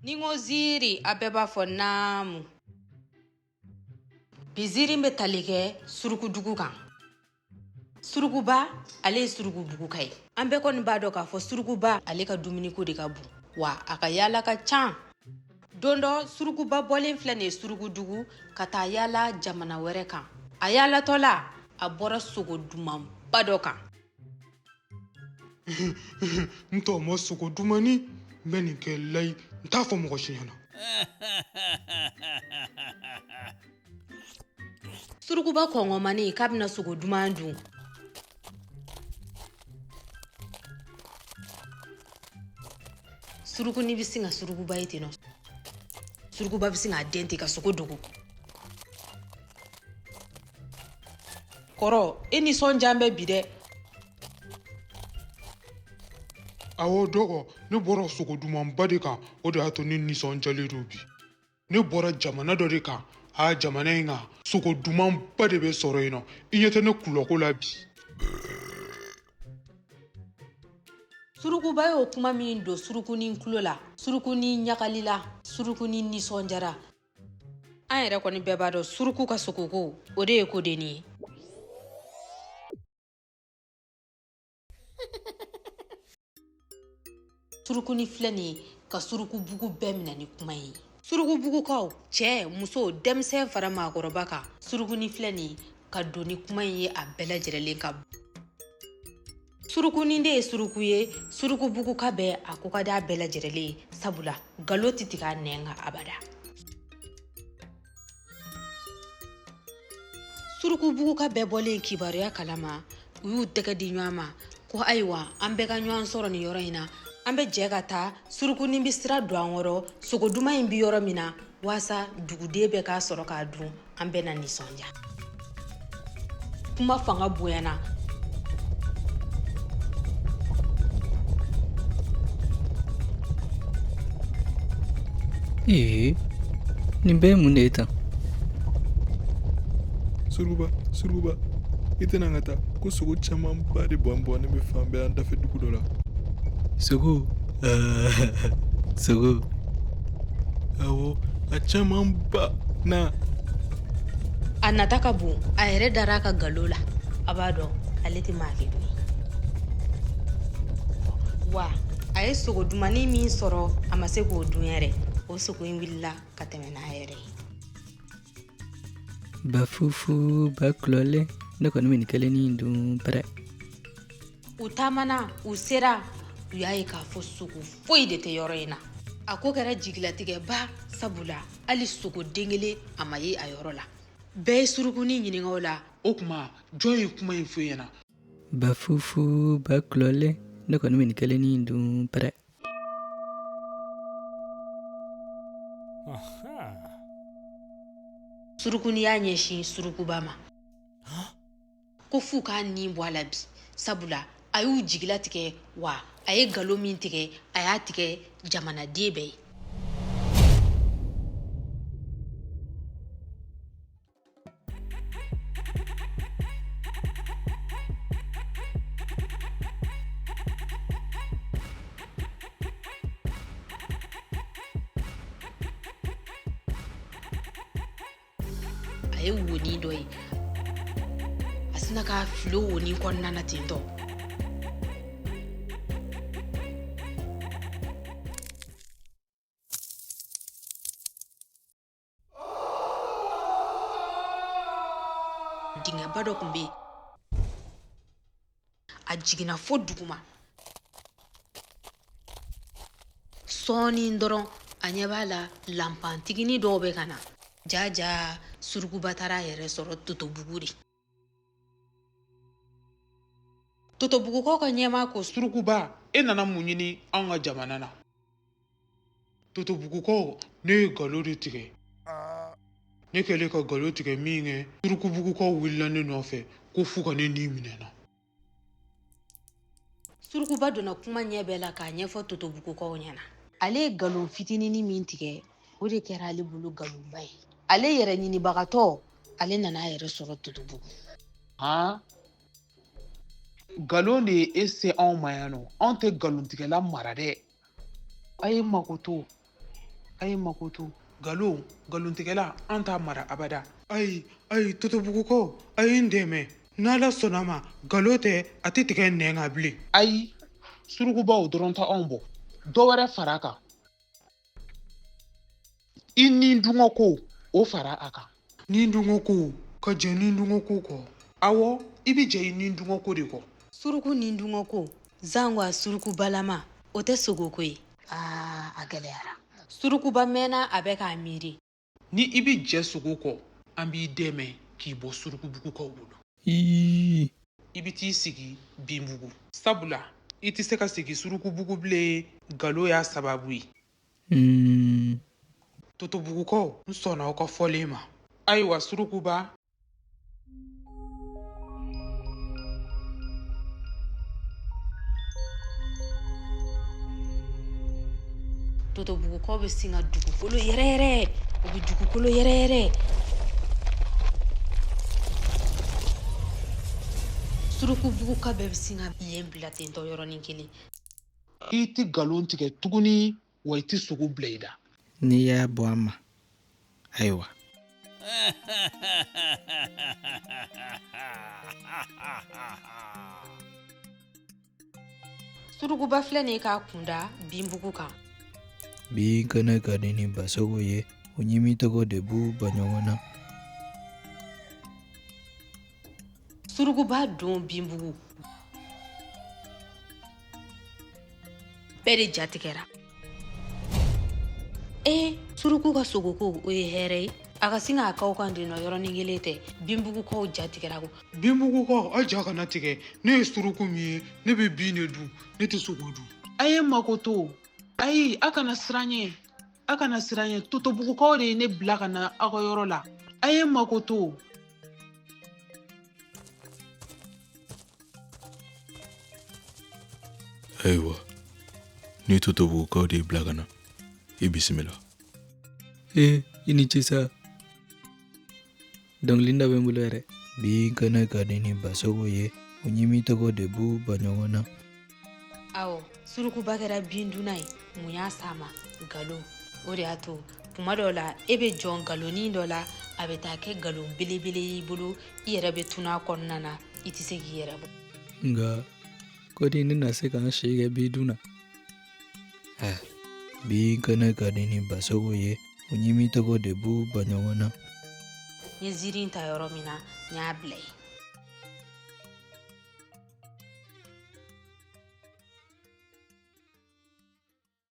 Ni n ko ziiri, a bɛɛ b'a fɔ naamu. Bi ziiri bɛ tali kɛ surukudugu kan. Surukuba, ale ye surukubuguka ye. An bɛɛ kɔni b'a dɔn k'a fɔ surukuba, ale ka dumuniko de ka bon, wa a ka yaala ka ca. Don dɔ, surukuba bɔlen filɛ nin ye surukudugu ka taa yaala jamana wɛrɛ kan. A yaalatɔ la, a bɔra sogo dumanba dɔ kan. N tɔmɔ sogo dumani, n bɛ nin kɛ layi, n t'a fɔ mɔgɔ si ɲɛna. Surukuba kɔngɔmani k'a bɛna sogo duman dun. Surukuni bɛ sin ka surukuba ye ten nɔ. Surukuba bɛ sin k'a den ten ka sogo dogo. Kɔrɔ, e nisɔndiya bɛ bi dɛ. Awɔ dɔgɔ, ne bɔra sogo dumanba de kan, o de y'a to ne nisɔndiyalen don bi. Ne bɔra jamana dɔ de kan, a jamana in kan sogo dumanba de bɛ sɔrɔ yen nɔ. I ɲɛ tɛ ne kulɔko la bi. Surukuba y'o kuma min don surukunin tulo la, surukunin ɲagalila, surukunin nisɔndiyara. An yɛrɛ kɔni bɛɛ b'a dɔn suruku ka sogoko, o de ye kodenni ye. Surukuni filɛ nin ye ka surukubugu bɛɛ minɛ ni kuma ye. Surukubugukaw, cɛ, muso, denmisɛn fara maakɔrɔba kan, surukuni filɛ nin ye ka don ni kuma in ye a bɛɛ lajɛrɛlen kan. Surukunin de ye suruku ye, surukubuguka bɛɛ a ko ka di a bɛɛ lajɛrɛlen ye, sabula galo tɛ tigɛ a nɛn kan abada. Surukubuguka bɛɛ bɔlen kibaruya kalama, u y'u tɛgɛ di ɲɔgɔn ma ko ayiwa, an bɛɛ ka ɲɔgɔn sɔrɔ nin yɔrɔ in na, an bɛ jɛ ka taa. Surukunin bɛ sira don an kɔrɔ, sogo duman in bɛ yɔrɔ min na, waasa duguden bɛɛ k'a sɔrɔ k'a dun, an bɛɛ na nisɔndiya. Kuma fanga bonyana. Ee, nin bɛɛ ye mun de ye tan? Surukuba, surukuba, i tɛna an ka taa ko sogo camanba de bɔn bɔnnen bɛ fan bɛɛ an dafɛ dugu dɔ la. Sogo, sogo. Awɔ, a camanba na. A nata ka bon, a yɛrɛ dara a ka galo la. A b'a dɔn ale tɛ maa kɛ ye. Wa a ye sogo dumani min sɔrɔ, a ma se k'o dun yɛrɛ. O sogo in wulila ka tɛmɛ n'a yɛrɛ ye. Ba fufu, ba kulɔlen, ne kɔni bɛ nin kelennin dun pɛrɛ. U taamana, u sera, u y'a ye k'a fɔ sogo foyi de tɛ yɔrɔ in na. A ko kɛra jigilatigɛba, sabula hali sogo den kelen a ma ye a yɔrɔ la. Bɛɛ ye surukunin ɲininka o la. O tuma, jɔn ye kuma in fɔ e ɲɛna? Ba fufu, ba kulɔlen, ne kɔni bɛ nin kelennin dun pɛrɛ. Surukuni y'a ɲɛsin surukuba ma ko f'u k'a nin bɔ a la bi, sabula a y'u jigilatigɛ, wa a ye galo min tigɛ, a y'a tigɛ jamanaden bɛɛ ye. A ye wonin dɔ ye, a sina k'a fili o wonin kɔnɔna na ten tɔ. Dingɛba dɔ tun bɛ yen, a jiginna fo duguma. Sɔɔni dɔrɔn, a ɲɛ b'a la lanpantiginin dɔw bɛ ka na. Jaja, surukuba taara a yɛrɛ sɔrɔ Totobugu de. Totobugukaw ka ɲɛmaa ko: Surukuba, e nana mun ɲini anw ka jamana na? Totobugukaw, ne ye galo de tigɛ. Ne kɛlen ka galo tigɛ min kɛ, surukubugukaw wulila ne nɔfɛ ko f'u ka ne ni minɛ na. Surukuba donna kuma ɲɛ bɛɛ la k'a ɲɛfɔ Totobugukaw ɲɛna. Ale ye nkalon fitininin min tigɛ, o de kɛra ale bolo nkalonba ye. Ale yɛrɛ ɲinibagatɔ, ale nana a yɛrɛ sɔrɔ Totobugu. Han, nkalon de ye e se anw ma yan nɔ. Anw tɛ nkalontigɛla mara dɛ. A ye mago to. A ye makoto. Nkalon, nkalontigɛla, an t'a mara abada. Ayi, ayi, Totobugukaw, a ye n dɛmɛ. N'Ala sɔnna ma, nkalon tɛ, a tɛ tigɛ nɛn kan bilen. Ayi, surukuba o dɔrɔn tɛ anw bɔ. Dɔ wɛrɛ fara a kan. I ni dungɔ ko, o fara a kan. Ni dungɔ ko, ka jɛ ni dungɔ ko kɔ. Awɔ, i bɛ jɛ i ni dungɔ ko de kɔ. Suruku ni dungɔ ko, zango a surukubalama, o tɛ sogoko ye. Aa, a gɛlɛyara. Surukuba mɛnna a bɛ k'a miiri. Ni i bɛ jɛ sogo kɔ, an b'i dɛmɛ k'i bɔ surukubugukaw bolo. Ii. I bɛ t'i sigi binbugu. Sabula, i tɛ se ka sigi surukubugu bilen, nkalon y'a sababu ye. Totobugukaw, n sɔnna aw ka fɔlen ma. Ayiwa surukuba. Totobugukaw bɛ sin ka dugukolo yɛrɛyɛrɛ, u bɛ dugukolo yɛrɛyɛrɛ. Surukubuguka bɛɛ bɛ sin ka yen bila tentɔ yɔrɔnin kelen. I tɛ nkalon tigɛ tuguni, wa i tɛ sogo bila i da. N'i y'a bɔ a ma, ayiwa. Surukuba filɛ nin ye k'a kunda binbugu kan. Bin kɛnɛ ka di ni basogo ye, o ɲimi tɔgɔ de b'u ba ɲɔgɔn na. Surukuba don binbugu. Bɛɛ de ja tigɛra. Ee, suruku ka sogoko o ye hɛrɛ ye. A ka sin k'a kaw kan den nɔ yɔrɔnin kelen tɛ. Binbugukaw ja tigɛra ko. Binbugukaw, aw ja kana tigɛ. Ne ye suruku min ye, ne bɛ bin de dun, ne tɛ sogo dun. A ye makoto. Ayi, a kana siran ɲɛ. A kana siran ɲɛ. Totobugukaw de ye ne bila ka na aw ka yɔrɔ la. A ye makoto. Ayiwa, ni Totobugukaw de y'i bila ka na, i bisimila. Ee, i ni ce sa. Dɔnkili dɔ bɛ n bolo yɛrɛ. Bin kɛnɛ ka di ni basogo ye, o ɲimi tɔgɔ de b'u ba ɲɔgɔn na. Awɔ, surukuba kɛra bin dunna ye, mun y'a s'a ma? Nkalon. O de y'a to tuma dɔw la e bɛ jɔ nkalonin dɔ la, a bɛ taa kɛ nkalon belebele y'i bolo, i yɛrɛ bɛ tunun a kɔnɔna na, i tɛ se k'i yɛrɛ bɔ. Nka kɔdi ne na se ka n si kɛ bin dun na. Bin kɛnɛ ka di ni basogo ye, o ɲimi tɔgɔ de b'u ba ɲɔgɔn na. N ye ziiri in ta yɔrɔ min na, n y'a bila yen.